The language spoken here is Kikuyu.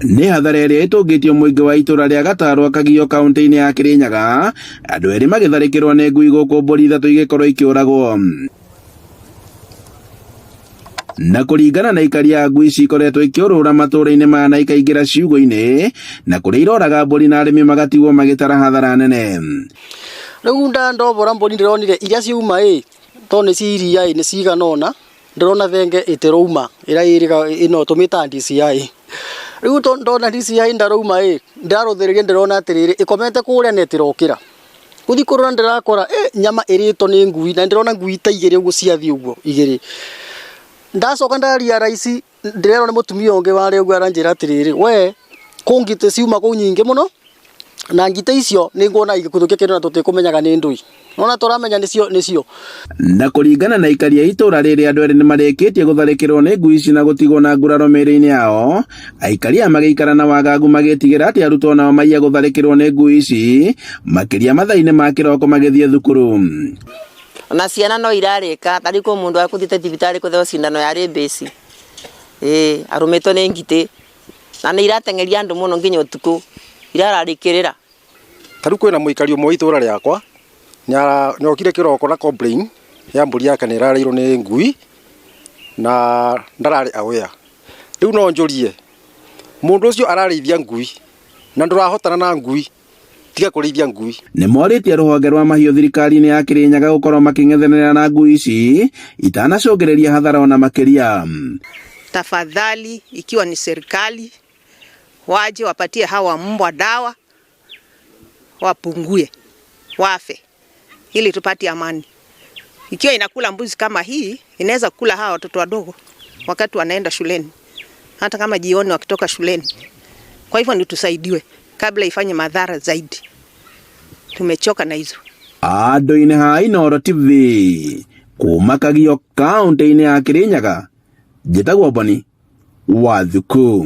Nĩ hathara ĩrĩa ĩtũngĩtio mũingĩ wa itũra rĩa Gatarwa Kagio kaunti-inĩ ya Kirinyaga, andũ erĩ magĩtharĩkĩrwo nĩ ngui gũkũ mbũri ithatũ igĩkorwo ikĩũragwo. Na kũringana na aikari a ngui ici ikoretwo ikĩũrũra matũũra-inĩ maya na ikaingĩra ciugũ-inĩ na kũrĩa iroraga mbũri na arĩmi magatigwo magĩtara hathara nene. Rĩu ndandobora mbũri ndĩronire iria ciauma ĩ, tondũ nĩ cia iria ĩ, nĩ cigana ũna. Ndĩrona thenge ĩtĩrauma ĩrĩa ĩrĩga ĩno tũmĩtaga DCI. Rĩu ndona DCI ndarauma ĩ, ndĩrarũthĩrĩria ndĩrona atĩrĩrĩ, ĩkomete kũrĩa na ĩtĩrokĩra. Gũthiĩ kũrora ndĩrakora nyama ĩrĩtwo nĩ ngui na ndĩrona ngui ta igĩrĩ ũguo ciathiĩ ũguo igĩrĩ. Ndacoka nda realize ndĩrerwo nĩ mũtumia ũngĩ warĩ ũguo aranjĩra atĩrĩrĩ, we kũ ngitĩ ciuma kũu nyingĩ mũno. Na ngitĩ icio nĩ nguona igĩkuthũkia kĩndũ na tũtikũmenyaga nĩ ndũi. Nona tũramenya nĩcio nĩcio. Na kũringana na aikari a itũra rĩrĩ andũ erĩ nĩmarĩkĩtie gũtharĩkĩrwo nĩ ngui ici na gũtigwo na nguraro mĩĩrĩ-inĩ yao. Aikari aya magĩikara na wagagu magĩtigĩra atĩ arutwo nao maiya gũtharĩkĩrwo nĩ ngui ici makĩria mathaa-inĩ ma kĩroko magĩthiĩ thukuru. Ona ciana no irarĩka, ta rĩu kwĩ mũndũ akũthiĩte thibitarĩ kũtheo cindano ya rabies, ĩĩ arũmĩtwo nĩ ngitĩ. Na nĩ irateng'eria andũ mũno nginya ũtukũ, irararĩkĩrĩra. Ta rĩu kwĩna mũikari ũmwe wa itũra rĩakwa, nĩ okire kĩroko na complain ya mbũri yake nĩ ĩrarĩirwo nĩ ngui na ndararĩ aware. Rĩu no njũrie, mũndũ ũcio ararĩithia ngui na ndũrahotana na ngui tiga kũrĩithia ngui. Nĩ morĩtie rũhonge rwa mahiũ thirikari-inĩ ya Kirinyaga gũkorwo makĩng'ethanĩra na ngui ici itanacũngĩrĩria hathara ona makĩria. Tafadhali, ikiwa ni serikali waje wapatie hawa mbwa dawa wapungue, wafe ili tupate amani. Ikiwa inakula mbuzi kama hii, inaweza kula hawa watoto wadogo wakati wanaenda shuleni, hata kama jioni wakitoka shuleni. Kwa hivyo ni tusaidiwe kabla ifanye madhara zaidi. Tumechoka na hizo. Andũ-inĩ ha Inooro TV kuma Kagio kaunti-inĩ ya Kirinyaga, njĩtagwo Boni wa Thuku.